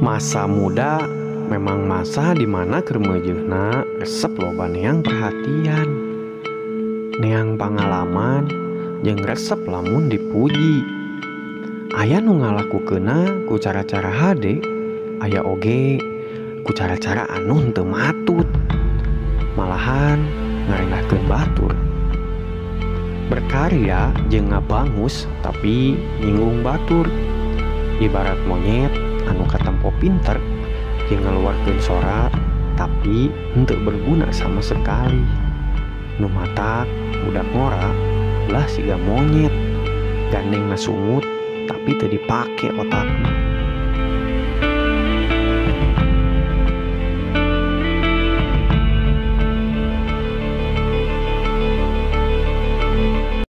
Masa muda memang masa dimana keur meujeuhna resep loba neang perhatian, neang pangalaman, jeung resep lamun dipuji. Aya nu ngalakukeunna ku cara-cara hade, aya oge ku cara-cara anu henteu matut, malahan ngarendahkeun batur. Berkarya jeung ngabangus tapi nyinggung batur. Ibarat monyet anu katempo pinter jeung ngaluarkeun sora tapi henteu berguna sama sekali. Nu matak budak ngora ulah siga monyet, gandengna sungut tapi teu dipake otakna.